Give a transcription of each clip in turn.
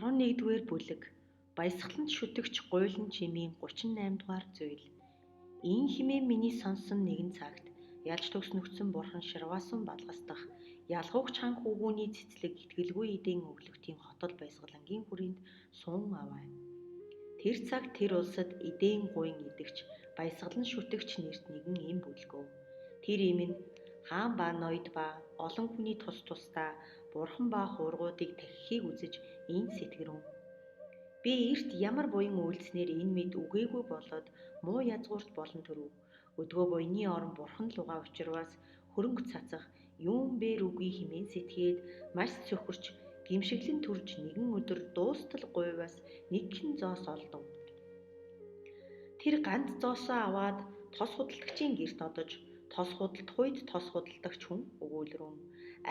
11-р бүлэг Баясгаланд шүтэгч гуйлан чимийн 38 дугаар зүйл. Ийн хэмээн миний сонссон нэгэн цагт ялж төгс нүгдсэн бурхан Ширваасун балгасдах ялгуугч хан хүүгүүний цэцлэг итгэлгүй эдийн өглөгтийн хотол баясгалангийн хүрээнд суун аваа. Тэр цаг тэр улсад эдийн гуйн идэгч баясгалан шүтэгч нэрт нэгэн эм бүлгөв. Тэр эм нь хаан ба ноёд ба олон хүний тус тусдаа бурхан ба хуургуудыг тахихыг үзэж эн сэтгэрүүн. Би эрт ямар буян үйлдснээр энэ мэд үгээгүй болоод муу язгуурт болон төрөв. Өдгөө буяны орон бурхан лугаа учирвас хөрөнгө цацах юун бээр үгүй хэмээн сэтгээд маш цөхөрч гэмшиглэн төрж нэгэн өдөр дуустал гуйвас нэгхэн зоос олдов. Тэр ганц зоосоо аваад тос худалдагчийн гэрт одож тос худалдах үед тос худалдагч хүн өгүүлрүүн.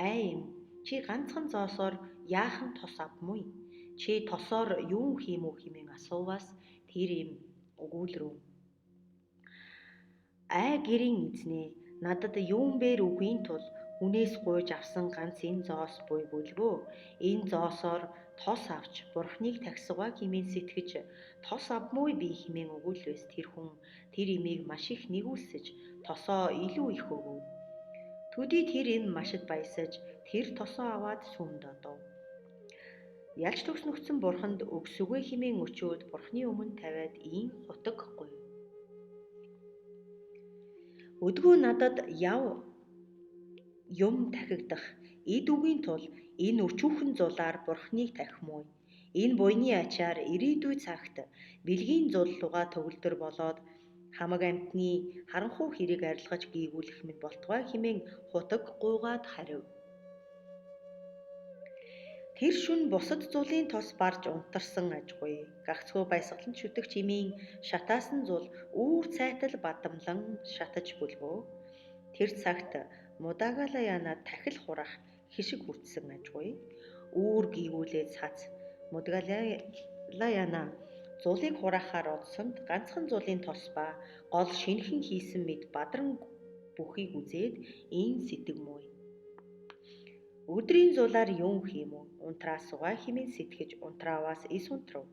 Ай эм чи ганцхан зоосоор яахан тос авмуй? Чи тосоор юун хийм үү хэмээн асууваас тэр эм өгүүлрүүн. Ай гэрийн эзнээ надад юун бээр үгийн тул хүнээс гуйж авсан ганц энэ зоос буй бүлгөө. Энэ зоосоор тос авч бурхныг тахисгаа хэмээн сэтгэж тос авмуй би хэмээн өгүүлвэс тэр хүн тэр эмийг маш их нэгүүлсэж тосоо илүү их өгөв. Төдий тэр эм машид баясаж тэр тосоо аваад сүмд одов. Ялж төгс нүгдсэн бурханд өгсөгөө хэмээн өчөөд бурхны өмнө тавиад ийн хутаг гуйв. Өдгөө надад яв юм тахигдах эд үгийн тул энэ өчүүхэн зулаар бурхныг тахимуй. Энэ буйны ачаар ирээдүй цагт бэлгийн зул лугаа төгөлдөр болоод хамаг амьтны харанхуй хэрэг арилгаж гийгүүлэх мэт болтугай хэмээн хутаг гуйгаад харив. Тэр шөнө бусад зулын тос барж унтарсан ажгүй. Гагцхүү баясгалан шүтэгч эмийн шатаасан зул үүр цайтал бадамлан шатаж бүлгөө. Тэр цагт Мудагалаяна тахил хураах хишиг хүртсэн ажгүй. Үүр гийгүүлээд цац Мудагалаяна зулыг хураахаар одсонд ганцхан зулын тос ба гол шинэхэн хийсэн мэт бадран бүхийг үзээд ийн сэтгэмүй. Өдрийн зулаар юун хийм үү? Унтраас угаа хэмээн сэтгэж унтрааваас эс унтрав.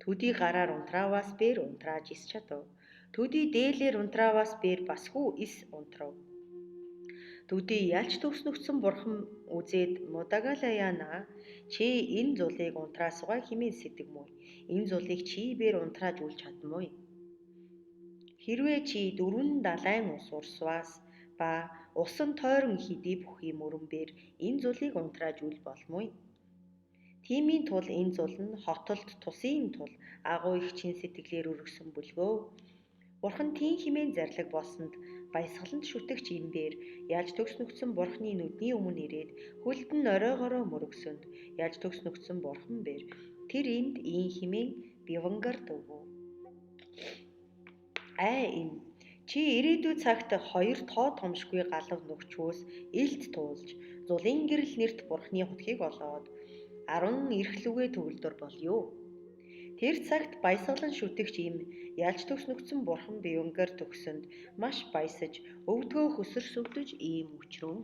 Төдий гараар унтрааваас бээр унтрааж эс чадав. Төдий дээлээр унтрааваас бээр басхүү эс унтрав. Төдий ялч төгс нүгдсэн бурхан үзээд Мудагалаяна чи энэ зулыг унтраасугай хэмээн сэтгэмүй. Энэ зулыг чи бээр унтрааж үл чадмуй. Хэрвээ чи дөрвөн далайн ус урсваас ба усан тойрон хэдий бүхий мөрөн бээр энэ зулыг унтрааж үл болмуй. Тиймийн тул энэ зул нь хотолд тусын тул агуу их чин сэтгэлээр өргөсөн бүлгөө. Бурхан тийм хэмээн зарлаг болсонд баясгаланд шүтэгч эм бээр ялж төгс нүгдсэн бурхны нүдний өмнө ирээд хөлд нь оройгороо мөргөсөнд ялж төгс нүгдсэн бурхан бээр тэр эмд ийн хэмээн бивангарт өгөв. Ай эм чи ирээдүй цагт хоёр тоо томшгүй галав нүгчвөөс элт туулж зулын гэрэл нэрт бурхны хутгийг олоод 10 эрхлүүгээ төгөлдөр болёо. Тэр цагт баясгалан шүтэгч эм ялж төгс нүгдсэн бурхан бивангаар төгсөнд маш баясаж өвдгөө хөсөрсөгдөж ийм өчрөв.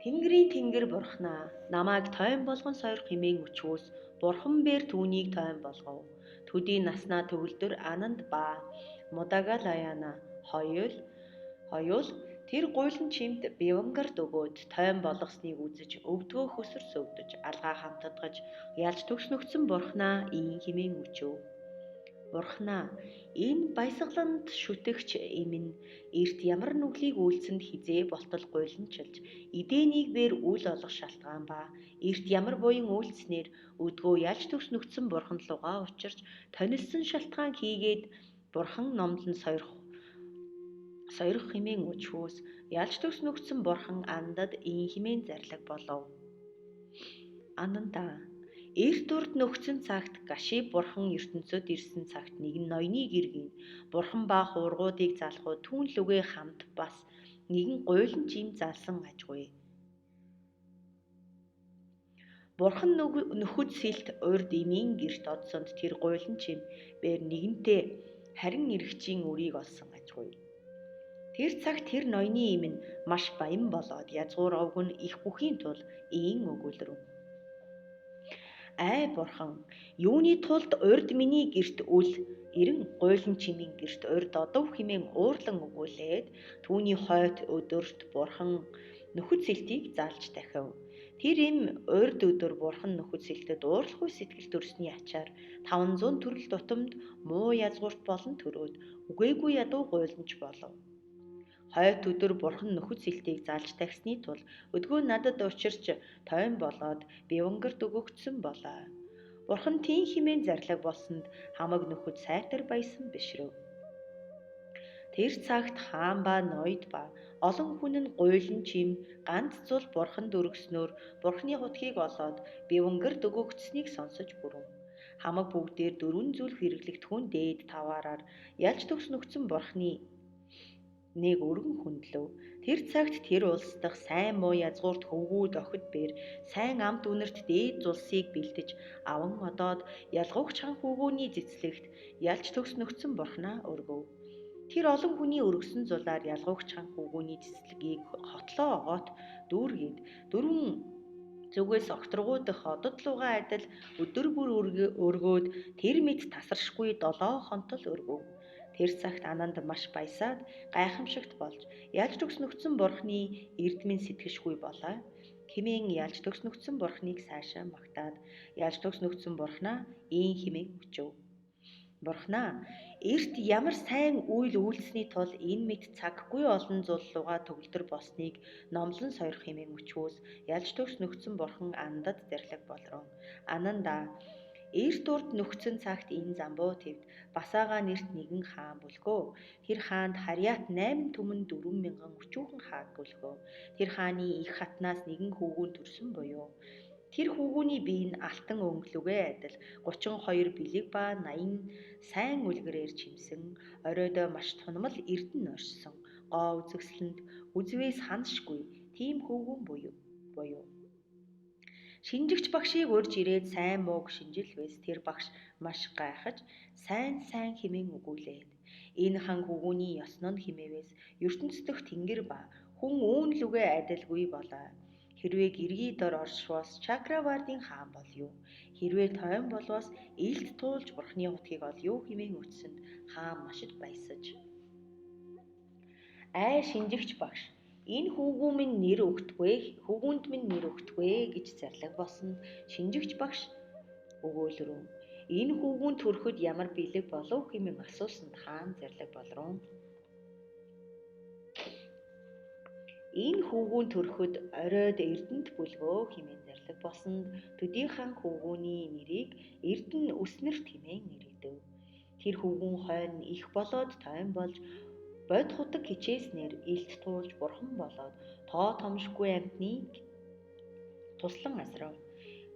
Тэнгэрийн тэнгэр бурхнаа намайг тойм болгон сойрох хэмээн өчвөөс бурхан бээр түүнийг тойм болгов. Төдий наснаа төгөлдөр ананд ба Мудагалаяна хоёул тэр гуйлан чимд бивангарт өгөөд тойм болгосныг үзэж өвдгөө хөсөрсөгдөж алгаа хамтдгаж ялж төгс нүгдсэн бурхнаа ийн хэмээн өчөв. Бурхнаа энэ баясгаланд шүтэгч эм нь эрт ямар нүглийг үйлсэнд хизээ болтол гуйланчилж эдээнийг бээр үл олох шалтгаан ба эрт ямар буян үйлснээр өдгөө ялж төгс нүгдсэн бурхан лугаа учирч тонилсон шалтгаан хийгээд бурхан номлон сойрох хэмээн өчвөөс ялж төгс нүгдсэн бурхан андад ийн хэмээн зарлаг болов. Анандаа эрт урд нөхцөн цагт гаши бурхан ертөнцөд ирсэн цагт нэгэн ноёны гэргийн бурхан ба хуургуудыг залхуу түүн лүгээ хамт бас нэгэн гуйлан чим залсан ажгүй. Бурхан нөхөд сэлт урд эмийн гэрт одсонд тэр гуйлан чим бээр нэгэнтээ харин эрэгчийн үрийг олсон ажгүй. Тэр цагт тэр ноёны им нь маш баян болоод язгуур овг нь их бүхийн тул ийн өгүүлрэв. Ай бурхан, юуны тулд урд миний гэрт үл эрен гуйлан чимийн гэрт урд одов хэмээн уурлан өгүүлээд түүний хойт өдөрт бурхан нөхөд сэлтийг заалж дахив. Тэр им урд өдөр бурхан нөхөд сэлтэд уурлахгүй сэтгэл төрсний ачаар 500 төрөл тутамд муу язгуурт болон төрөөд үгээгүй ядуу гуйланч болов. Хойт өдөр бурхан нөхөд сэлтийг заалж тавьсны тул өдгөө надад учирч тойм болоод бивангарт өгөгдсөн болоо. Бурхан тийм хэмээн зарлаг болсонд хамаг нөхөд сайтар баясан бишрэв. Тэр цагт хаан ба ноёд ба олон хүн нь гуйлан чим ганц зул бурханд өргөснөөр бурханы хутгийг олоод бивангарт өгөгдсөнийг сонсож бүрэн. Хамаг бүгдээр дөрвөн зүйл хэрэглэгдэхүүн дээд таваараар ялж төгс нүгдсэн бурханы нэг өргөн хөндлөв. Тэр цагт тэр улс дахь сайн муу язгуурт хөвгүүд охид бэр сайн амт үнэрт дээд зулсыг бэлдэж аван одоод ялгуугч хан хүүгүүний цэцлэгт ялж төгс нөхцөн бурхнаа өргөв. Тэр олон хүний өргөсөн зулаар ялгуугч хан хүүгүүний цэцлэгийг хотлоо огоот дүүргээд дөрвөн зүгээс огторгуу дах одод лугаа адил өдөр бүр өргөөд тэр мэт тасаршгүй 7 хонтол өргөв. Тэр цагт Ананд маш баясаад гайхамшигт болж ялж төгс нүгдсэн бурхны эрдмийн сэтгэшгүй болоо. Хэмээн ялж төгс нүгдсэн бурхныг сайшаа магтаад ялж төгс нүгдсэн бурхнаа ийн хэмээн өчөв. Бурхнаа, эрт ямар сайн үйл үйлсний тул энэ мэт цаггүй олон зуллууга төгөлдөр болсныг номлон сойрох хэмээн өчвөөс ялж төгс нүгдсэн бурхан Анандад зарлаг болроо. Ананда, эрт урд нөхцөн цагт энэ замбуу твд басаага нэрт нэгэн хаан бүлгөө. Тэр хаанд харьяат 8 түмэн 4000 өчүүхэн хаан бүлгөө. Тэр хааны их хатнаас нэгэн хүүгүүн төрсөн буюу. Тэр хүүгүүний бие нь алтан өнгөлөгээ адил 32 бэлэг ба 80 сайн үлгэрээр чимсэн, оройдоо маш тунмал эрдэнэ нойрссон, гоо үзэсгэлэнд үзвээс ханшгүй тийм хүүгүүн буюу. Шинжигч багшийг урьж ирээд сайн мууг шинжилвээс тэр багш маш гайхаж сайн сайн хэмээн өгүүлээд энэ хан хүүгүүний ёсон нь химээвээс ертөнц дэх тэнгэр ба хүн үүн лүгээ адилгүй болоо. Хэрвээ гэргий дор оршвоос Чакравардын хаан болъё. Хэрвээ тойм болвоос илт туулж бурхны хутгийг олъё хэмээн үтсэнд хаан машид баясаж. Ай шинжигч багш, энэ хүүгүү минь нэр өгдөггүй, хүүгүүнд минь нэр өгдөггүй гэж зарлаг болсон шинжигч багш өгөөлрөө. Энэ хүүгүүн төрөхөд ямар бэлэг болов хэмээн асуусанд хаан зарлаг болроо. Энэ хүүгүүн төрөхөд оройд Эрдэнэт бүлгөө хэмээн зарлаг болсонд төдий хаан хүүгүүний нэрийг Эрдэнэ өснөрт хэмээн нэрэгдэв. Тэр хүүгүүн хойно их болоод тойм болж бод хутаг хичээснээр илт туулж бурхан болоод тоо томшгүй амьтныг туслан асрав.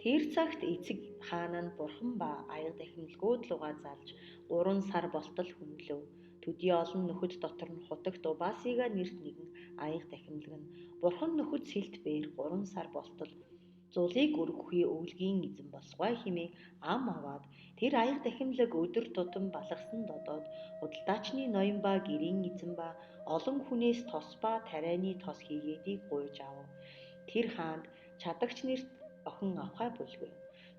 Тэр цагт эцэг хаан нь бурхан ба аяга дахимлгүүд лугаа залж 3 сар болтол хүндлэв. Төдий олон нөхөд дотор нь хутагт Убасига нэрт нэгэн аяга дахимлаг нь бурхан нөхөд сэлт бээр 3 сар болтол зулыг өргөхий өвлгийн эзэн болсгой хэмээн ам аваад тэр аяга дахимлаг өдөр тутам балгасан додоод худалдаачны ноён ба гэрийн эзэн ба олон хүнээс тос ба тарианы тос хийгээдийг гуйж авав. Тэр хаанд чадагч нэрт охин авхай бүлгэв.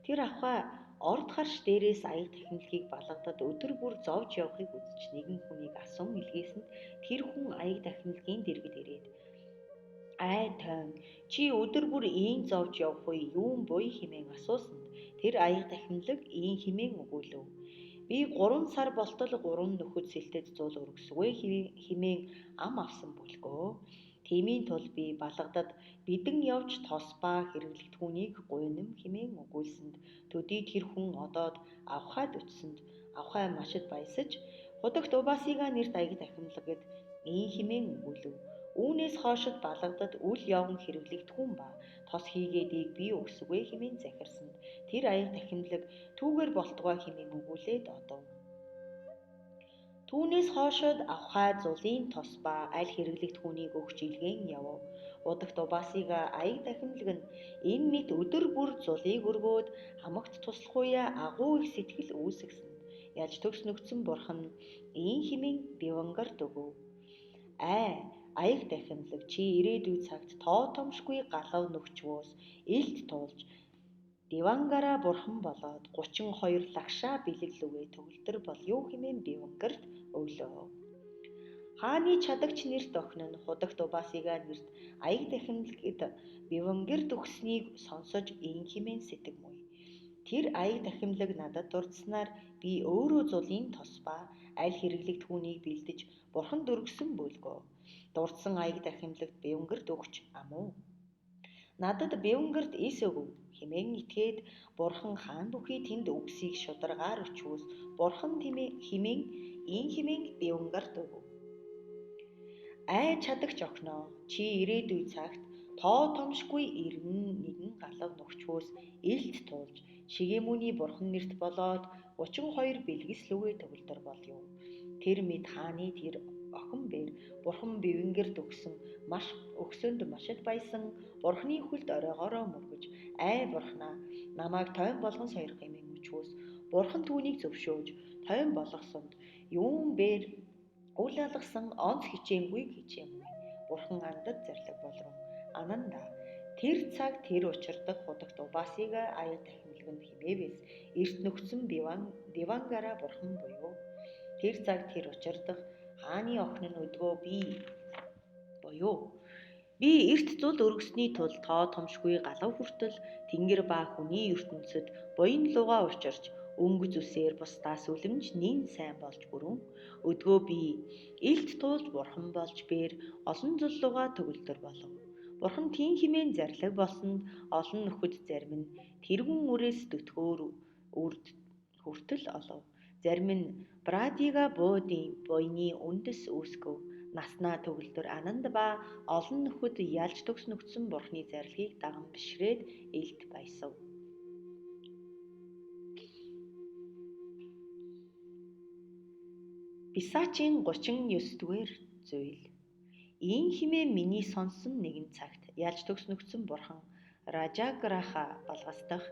Тэр авхай орд харш дээрээс аяга дахимлагийг балгадад өдөр бүр зовж явахыг үзэж нэгэн хүнийг асуун илгээсэнд тэр хүн аяга дахимлагийн дэргэд ирээд ай тойм чи өдөр бүр ийн зовж явах үе юун буй хэмээн асуусанд тэр аяга дахимлаг ийн хэмээн өгүүлэв. Би 3 сар болтол 3 нөхөд сэлтэд зул өргөсгүй хэмээн ам авсан бүлгөө. Тиймийн тул би балгадад бидэн явж тос ба хэрэглэгдэхүүнийг гуйнам хэмээн өгүүлсэнд төдий тэр хүн одоод авхайд очсонд авхай машид баясаж худагт Убасига нэрт аяг дахимлагад ийн хэмээн өгүүлэв. Үүнээс хоошид балгадад үл явн хэрэглэгдэхүүн ба тос хийгээдийг би өгсөгүй хэмээн захирсанд тэр аяг дахимлаг түүгээр болтугай хэмээн өгүүлээд одов. Түүнээс хоошид авхай зулын тос ба аль хэрэглэгдэхүүнийг өгч илгээн явв. Удагт Убасига аяг дахимлаг нь энэ мэт өдөр бүр зулыг өргөөд хамагт туслахуяа агуу их сэтгэл үүсгэсэнд ялж төгс нүгдсэн бурхан ийн хэмээн бивангарт өгөв. Ай, аяг дахимлаг чи ирээдүй цагт тоо томшгүй галав нөхчвөөс илт туулж Дивангараа бурхан болоод 32 лагшаа бэлэг лүгээ төгөлдөр бол юу хэмээн Бивангэрт өглөө. Хааны чадагч нэрт охин нь худагт Убасига нэрт аяг дахимлагид Бивангэрт өгснийг сонсож ийн хэмээн сэтгэмүй. Тэр аяг дахимлаг надад дурдсанаар би өөрөө зулын тос ба аль хэрэглэгт түүнийг бэлдэж бурхан дөргсөн бүлгөө. Дурдсан аяг дахимлагт Бивангэрт өгч ам уу. Надад Бивангэрт эс өгөв хэмээн итгээд бурхан хаан бүхий тэнд үгсийг шударгаар өчвөөс бурхан хэмээн ийн хэмээн Бивангарт өгөв. Ай чадагч охиноо чи ирээдүй цагт тоо томшгүй 91 галав нөхчвөөс илт туулж Шигээмүүний бурхан нэрт болоод 32 бэлгэс лүгээ төгөлдөр болов. Тэр мэд хааны тэр охин бэр бурхан Бивэнгэрт өгсөн маш өгсөнд машид баясан бурханы хүлд оройгоороо мөргөж ай бурхнаа намайг тойм болгон сойрох хэмээн өчвөөс бурхан түүнийг зөвшөөрж тойм болгосонд юун бэр үл алгасан онц хичээнгүй хичээнгүй бурхан андад зарлаг болрон. Ананда тэр цаг тэр учирдаг худагт Убасига аяг дахимлаг нь химээвэс эрт нөхцөн Дивангараа бурхан буюу тэр цаг тэр учирдах хааны охин нь өдгөө би буюу би эрт зул өргөсний тул тоо томшгүй галав хүртэл тэнгэр ба хүний ертөнцид буян лугаа учирч өнгө зүсээр бусдаас үлэмж нин сайн болж бүрэн өдгөө би илт туулж бурхан болж бээр олон зул лугаа төгөлдөр болов. Бурхан тийм хэмээн зарлаг болсонд олон нөхөд зарим нь тэргүүн үрээс төтгөөр үрд хүртэл олов. Зарим нь Брадига буудын буйны үндэс үүсгэв. Наснаа төгөлдөр ананд ба олон нөхөд ялж төгс нөхцсөн бурхны зарлагыг даган бишрээд илт баясав. Писачийн 39-р зүйл. Ийм хэмээн миний сонссон нэгэн цагт ялж төгс нөхцөн бурхан Ражаграха балгасдах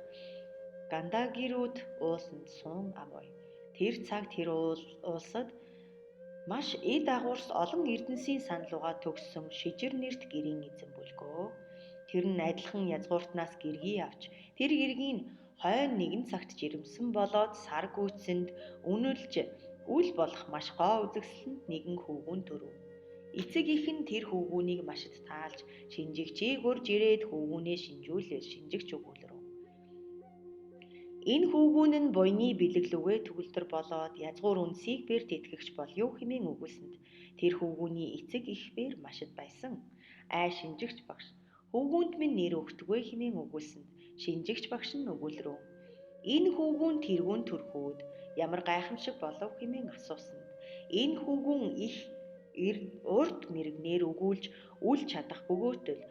Гандагирууд уулсанд суун амуй. Тэр цаг тэр уулсад маш эд агуурс олон эрдэнсийн саналугаа төгссөн шижир нэрт гэрийн эзэн бүлгөө. Тэр нь адилхан язгууртнаас гэргий авч тэр гэргийн хойно нэгэн цагт жирэмсэн болоод сар гүйцэнд үнэлж үл болох маш гоо үзэсгэлэнт нэгэн хүүгүн төрөв. Эцэг их нь тэр хүүгүүнийг машид таалж шинжигчийг урж ирээд хүүгүүнээ шинжүүлээ шинжигч өгүүлрөв. Энэ хүүгүүн нь буйны бэлэглүгээ төгөлдөр болоод язгуур үнсийг бэр тэтгэгч бол юу хэмээн өгүүлсэнд тэр хүүгүүний эцэг их бэр машид байсан. Ай шинжигч багш хүүгүүнд минь нэр өгдөггүй хэмээн өгүүлсэнд шинжигч багш нь өгүүлрөв. Энэ хүүгүүн тэргүүн төрхүүд ямар гайхамшиг болов хэмээн асуусанд энэ хүүгүүн их урд мэрэгнээр өгүүлж үл чадах бөгөөтөл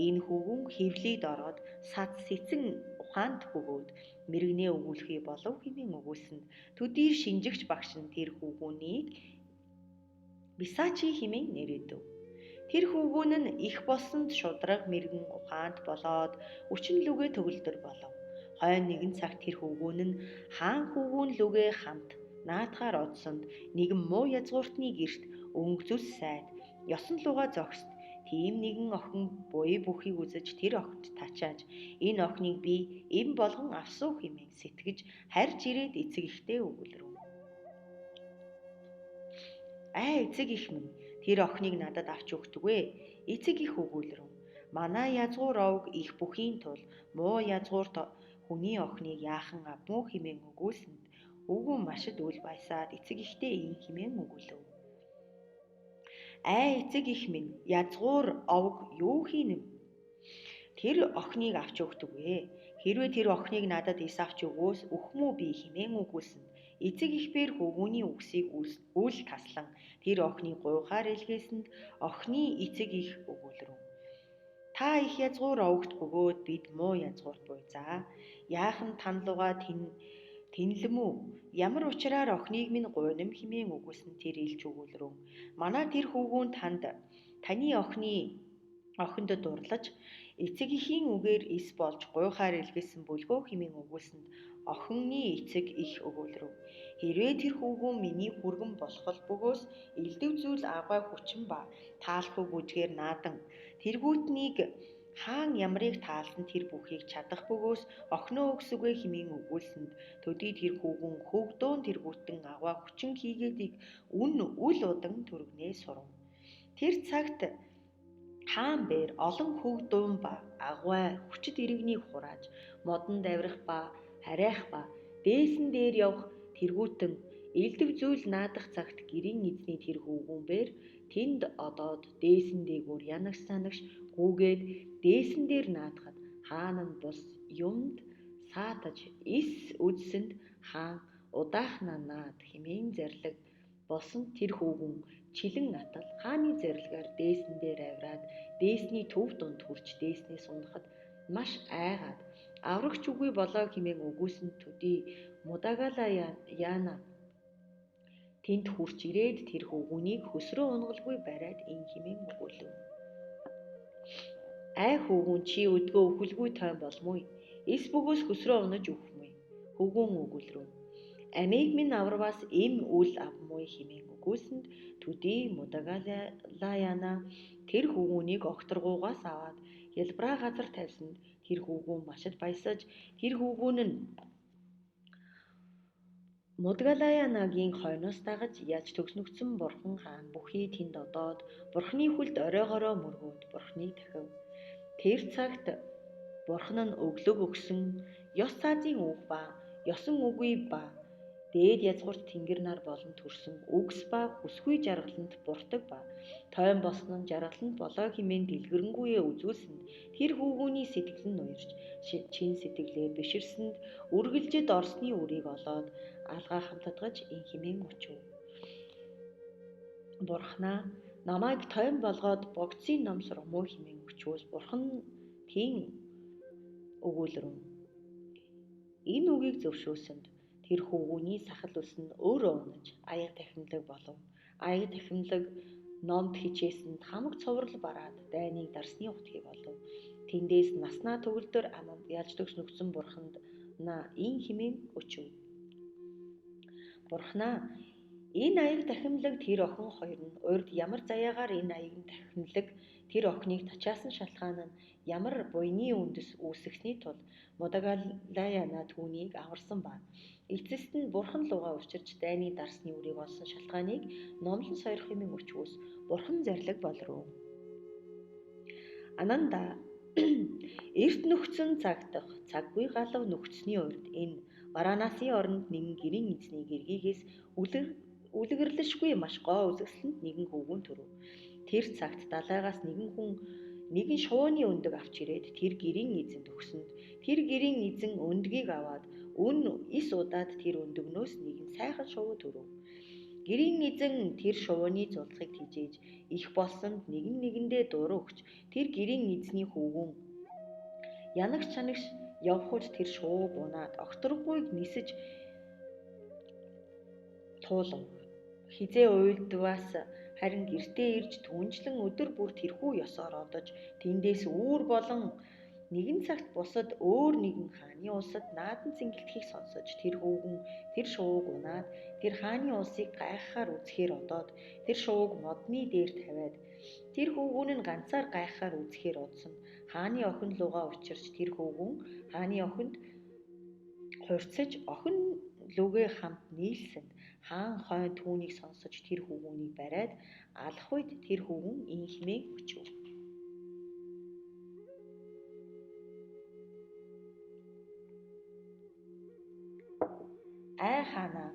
энэ хүүгүн хэвлийд ороод сад сэцэн ухаанд бөгөөд мэрэгнээ өгүүлэхий болов хэмээн өгүүлсэнд төдий шинжигч багш нь тэр хүүгүүнийг Бисачи хэмээн нэрээдэв. Тэр хүүгүүн нь их болсонд шудраг мэрэгэн ухаанд болоод өчн лүгээ төгөлдөр болов. Хойно нэгэн цагт тэр хүүгүүн нь хаан хүүгүүн лүгээ хамт наадхаар одсонд нэгэн муу язгууртны гэрт өнгө зүс сайд ёсон лугаа зогсд тийм нэгэн охин буй бүхийг үзэж тэр охинд тачааж энэ охиныг би эм болгон авсуу хэмээн сэтгэж харж ирээд эцэг эхтэй өгүүлрөв. Ай эцэг их минь тэр охиныг надад авч өгдөггүй. Эцэг их өгүүлрөв. Манай язгуур овг их бүхийн тул муу язгуурт хүний охиныг яахан авмуу хэмээн өгүүлсэнд өвгөн машид үл баясаад эцэг эхтэй ийм хэмээн өгүүлэв. Ай эцэг их минь язгуур овг юу хийнэ? Тэр охиныг авч өгдөггүй. Хэрвээ тэр охиныг надад ис авч өгвөөс өхмөө би хэмээн өгүүлсэнд эцэг их бэр хөвгүүний үгсийг үл таслан тэр охиныг гуйхаар илгээсэнд охины эцэг их өгүүлрөв. Та их язгуур овгт бөгөөд бид муу язгуурт буй. За яахан танлууга тэнлэм үү? Ямар учраар охиныг минь гуйнам хэмээн өгүүлсэн тэр илж өгүүлрөв. Манай тэр хүүгүүн танд таны охины охинд дурлаж эцэг эхийн үгээр эс болж гуйхаар илгээсэн бүлгөө хэмээн өгүүлсэнд Охины эцэг их өгүүлрэв. Хэрвээ тэр хүүгүн миний хүргэн болох бөгөөс элдэв зүйл агуй хүчин ба таалахгүй гүжгээр наадан тэргүүтнийг хаан ямрыг таалсан тэр бүхийг чадах бөгөөс охиноо өгсөгөө хэмээн өгүүлсэнд төдий тэр хүүгүн хөөгдөөн тэргүүтэн агуй хүчин хийгээдийг үн үл удан түргнээ сурав. Тэр цагт хаан бээр олон хөөгдөөн ба агуй хүчит иргэнийг хурааж модон давирах ба харайх ба дээсэн дээр явах тэргүүтэн элдэв зүйл наадах цагт гэрийн эзний тэр хүүгүн бээр тэнд одоод дээсэн дээгүүр янагш санагш гүүгээд дээсэн дээр наадахад хаан нь бус юмд саатаж эс үзсэнд хаан удаахнаа наад хэмээн зарлиг болсон. Тэр хүүгүн чилэн атал хааны зарилгаар дээсэн дээр авираад дээсний төв дунд хүрч дээснээс унахад маш айгаад аврагч үгүй болоо хэмээн өгүүлсэн төдий Мудагалаяна тэнд хүрч ирээд тэр хүүгүнийг хөсрөө унгалгүй бариад ин хэмээн өгүүлэв. Ай хүүгүн, чи өдгөө үхэлгүй тойм болмгүй. Эс бөгөөс хөсрөө унаж үхмүй. Хүүгүн өгүүлрэв. Амийг минь аварваас эм үл авмуй хэмээн өгүүлсэнд төдий Мудагалаяна тэр хүүгүнийг огторгуугаас аваад хялбараа газар тавьсанд тэр хүүгүн машид баясаж тэр хүүгүн нь Мудагалаянагийн хойноос дагаж ялж төгснөгдсөн бурхан хаан бүхий тэнд одоод бурханы хүлд оройгороо мөргөөд бурханыг дахив. Тэр цагт бурхан нь өглөг өгсөн ёс цаазын үг ба ёсон үгүй ба дээд язгуурт тэнгэр нар болон төрсөн үгс ба хүсгүй жаргаланд буртаг ба тойм болсон нь жаргаланд болоо хэмээн дэлгэрэнгүйээ үзүүлсэнд тэр хүүгүүний сэтгэл нь уярч чин сэтгэлээр биширсэнд үргэлжид орсны үрийг олоод алгаа хамтдагч ин хэмээн өчөв. Бурхнаа, намайг тойм болгоод богцын ном сургамуу хэмээн өчвөл бурхан тийм өгүүлрэв. Энэ үгийг зөвшөөсөнд тэр хүүгүүний сахал ус нь өөрөө унаж аяг тахимлаг болов. Аяг тахимлаг номд хичээсэнд хамаг цуврал бараад дайныг дарсны утгыг болов. Тэндээс наснаа төгөлдөр аманд ялж төгс нүгдсэн бурханд на ин хэмээн өчөв. Бурхнаа, энэ аяг тахимлаг тэр охин хоёр нь урд ямар заяагаар энэ аяг тахимлаг тэр охиныг тачаасан шалтгаан нь ямар буйны үндэс үүсгэсний тул Мудагалаяна түүнийг аварсан ба. Эцэст нь бурхан лугаа учирч дайны дарсны үрийг олсон шалтгааныг номлон сойрох хэмээн өчвөөс бурхан зарлиг болров. Ананда, эрт нөхцөн цагдах цаггүй галав нөхцсөний урд энэ Варанасын оронд нэгэн гэрийн эзний гэргийгээс үлгэрлэшгүй маш гоо үзэсгэлэнт нэгэн хөвгүн төрөв. Тэр цагт далайгаас нэгэн хүн нэгэн шувууны өндөг авч ирээд тэр гэрийн эзэнд өгсөнд тэр гэрийн эзэн өндгийг аваад үн эс удаад тэр өндөгнөөс нэгэн сайхан шувуу төрөв. Гэрийн эзэн тэр шувууны зулцыг тижээж их болсонд нэгэн нэгэндээ дуруу өгч тэр гэрийн эзний хөвгүн янагч чанагш явхуд тэр шувууг унаад огторгуйг нисэж туулав. Хизээ уйлдваас харин гэртээ ирж түнжлэн өдөр бүр тэрхүү ёсоор одож тэндээс үүр болон нэгэн цагт бусад өөр нэгэн хааны улсад наадан цэнгэлдэхийг сонсож тэр хөвгүн тэр шувууг унаад тэр хааны улсыг гайхахаар үзэхээр одоод тэр шувууг модны дээр тавиад тэр хөвгүн нь ганцаар гайхахаар үзэхээр одсон. Хааны охин лугаа учирч тэр хөвгүн хааны охинд хурцаж охин лүгээ хамт нийлсэнд хаан хойно түүнийг сонсож тэр хөвгүнийг бариад алах үед тэр хөвгүн ин хэмээн өчөв. Ай хаана,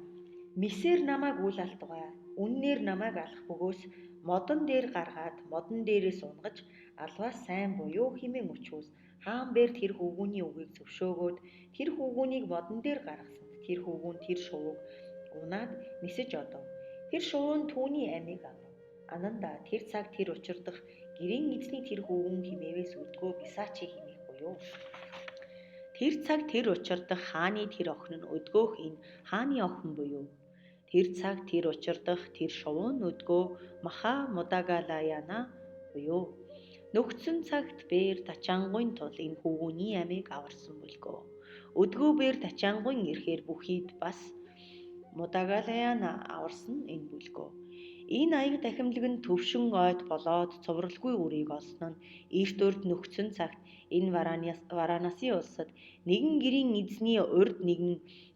мисээр намайг үл алдугай, үннээр намайг алах бөгөөс модон дээр гаргаад модон дээрээс унгаж алваас сайн буюу хэмээн өчвөөс хаан бээр тэр хөвгүүний үгийг зөвшөөгөөд тэр хөвгүүнийг модон дээр гаргасанд тэр хөвгүүн тэр шувууг унаад нисэж одов. Тэр шувуу нь түүний амийг авав. Ананда, тэр цаг тэр учирдах гэрийн эзний тэр хөвгүүн химээвээс өдгөө Бисачи хэмээх буюу. Тэр цаг тэр учирдах хааны тэр охин нь өдгөөх энэ хааны охин буюу. Тэр цаг тэр учирдах тэр шувуу нь өдгөө Маха Мудагалаяна буюу. Нөхцөн цагт бээр тачаангуйн тул энэ хөвгүүний амийг аварсан бүлгөө. Өдгөө бээр тачаангуйн ирэхээр бүхийд бас Мудагалаян аварсан энэ бүлгөө. Энэ аяг дахимлаг нь төвшин ойд болоод цувралгүй үрийг олсон нь эрт урд нөхцөн цагт энэ Варанаси улсад нэгэн гэрийн эзний урд нэгэн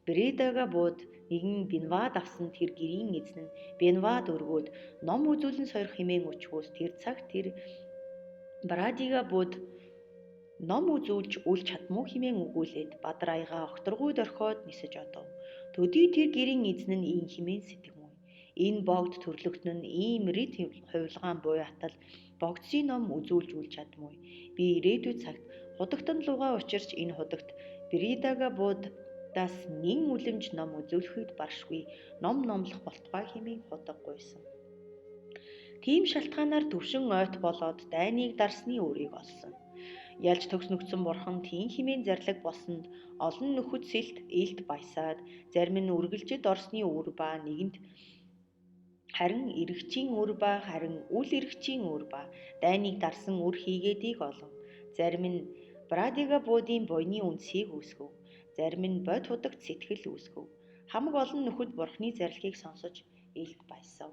Бредага бууд нэгэн Бинвад авсан тэр гэрийн эзэн нь Бинвад өргөөд ном үзүүлэн сойрох хэмээн өчгөөс тэр цагт тэр Брадига бууд ном үзүүлж үл чадмуу хэмээн өгүүлээд бадар аяга огторгуйд орхиод нисэж одов. Төдий тэр гэрийн эзэн нь ийм хэмээн сэтгэмүй. Энэ богд төрлөختөн нь ийм рит хувилгаан буй атал богдсын ном үзүүлж үл чадмуй. Би ирээдүй цагт худагтан лугаа учирч энэ худагт Бридага буудаас нэн үлэмж ном үзүүлэхэд баршгүй ном номлох болтугай хэмээн худаг гуйсан. Тийм шалтгаанаар төвшин ойт болоод дайныг дарсны үрийг олсон. Ялж төгс нүгдсэн бурхан тийм хэмээн зарлаг болсонд олон нөхөд сэлт элт баясаад зарим нь үргэлжид орсны үр ба нэгэнт харин эрэгчийн үр ба харин үл эрэгчийн үр ба дайныг дарсан үр хийгээдийг олон. Зарим нь Брадига буудын буйны үндсийг үүсгэв. Зарим нь бод худагт сэтгэл үүсгэв. Хамаг олон нөхөд бурхны зарлагыг сонсож элт баясав.